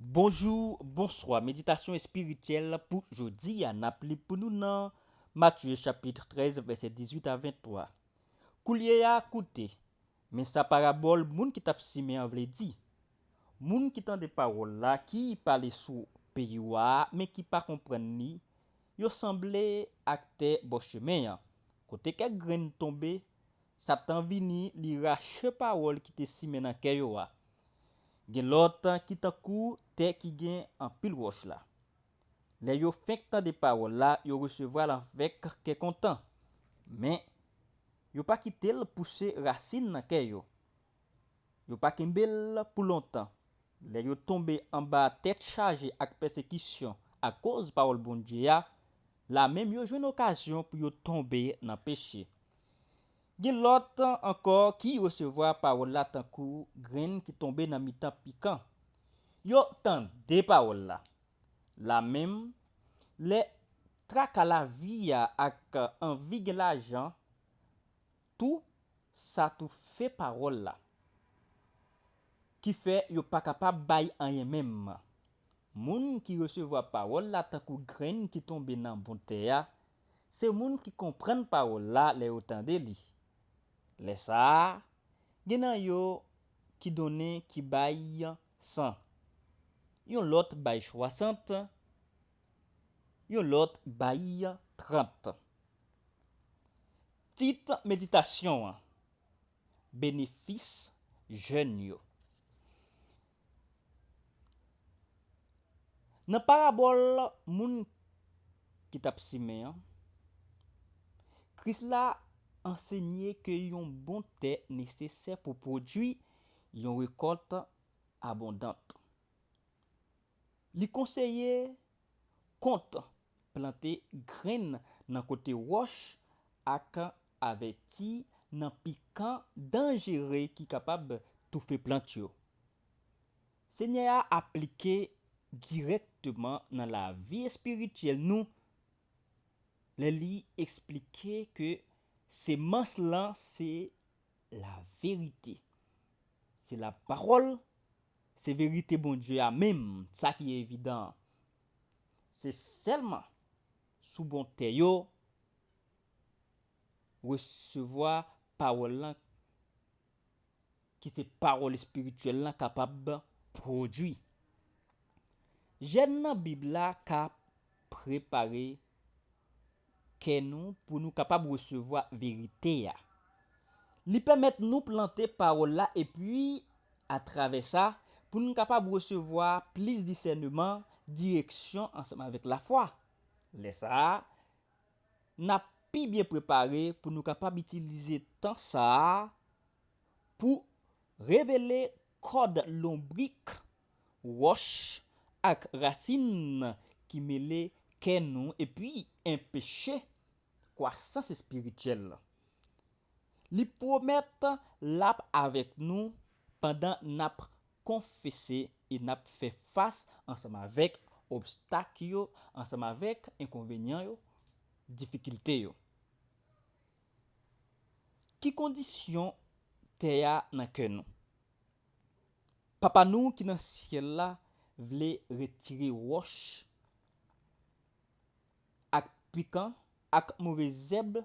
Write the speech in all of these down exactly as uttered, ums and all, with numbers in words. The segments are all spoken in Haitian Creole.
Bonjou, bonswa. Meditasyon espirityèl pou jodi a, n ap li pou nou nan Matye chapit trèz, vèsè dizuit a venntwa. Koulye a, koute, men sa parabòl moun ki t ap simen an vle di. Moun ki tande pawòl la, ki pale sou peyi wa a, men ki pa konprann li, yo sanble ak tè bò chemen an, kote kèk grenn tonbe, Satan vini, li rache pawòl ki te simen nan kè yo a. Gen lòt ki tankou tè ki gen anpil wòch la. Lè yo fenk tande pawòl la, yo resevwa l avèk kè kontan. Men, yo pa kite l pouse rasin nan kè yo. Yo pa kenbe l pou lontan. Lè yo tonbe anba tèt chaje ak pèsekisyon akoz pawòl Bondye a, la menm yo jwenn okazyon pou yo tonbe nan peche. Gen lòt ankò ki resevwa pawòl la tankou grenn ki tonbe nan mitan pikan. Yo tande pawòl la. La menm, lè traka lavi a ak anvi gen lajan, tou sa toufe pawòl la, ki fè yo pa kapab bay anyen menm. Moun ki resevwa pawòl la tankou grenn ki tonbe nan bon tè a, se moun ki konprann pawòl la lè yo tande li. Lè sa a, gen nan yo ki donnen ki bay san, yon lòt bay swasant, yon lòt bay trant. Tit meditasyon an, benefis jèn yo. Nan parabòl moun ki t ap simen an, Kris la ansenye ke yon bon tè nesesè pou pwodui yon rekòt abondant. Li konseye kont plante grenn nan kote wòch ak avèti nan pikan danjere ki kapab toufe plant yo. Senyè a aplike dirèkteman nan lavi espirityèl nou lè li eksplike ke semans lan se laverite. Se lapawòl, se verite Bondye a menm, sa ki evidan an. Se sèlman sou bon tè yo resevwa pawòl lan, ki se pawòl espirityèl lan, kapab pwodui. Jèn nan Bib la ka prepare kè nou pou nou kapab resevwa verite a. Li pèmèt nou plante pawòl la epi, atravè sa, pou nou kapab resevwa plis disèneman, direksyon ansanm avèk lafwa. Lè sa a, n ap pi byen prepare pou nou kapab itilize tan sa a pou revele kòd lonbrik, wòch ak rasin ki mele kè nou epi enpeche kwasans espirityèl lan. Li pwomèt l ap avèk nou pandan n ap konfese e n ap fè fas ansanm avèk obstak yo, ansanm avèk enkonvenyan yo, difikilte yo. Ki kondisyon tè a nan kè nou? Papa nou ki nan syèl la vle retire wòch ak pikan ak move zèb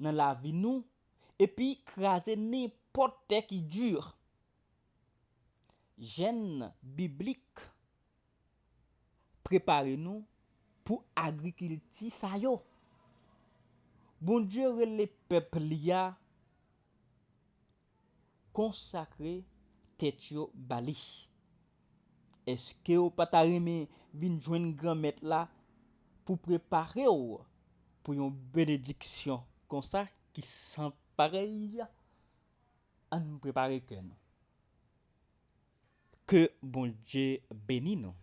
nan lavi nou epi kraze nenpòt tè ki di. Jèn biblik prepare nou pou agrikilti sa yo. Bondye rele pèp li a konsakre tèt yo ba li. Èske w pa ta renmen vin jwenn Granmèt la pou prepare w pou yon benediksyon konsa ki san parèy? Ann prepare kè nou. Ke Bondye beni nou.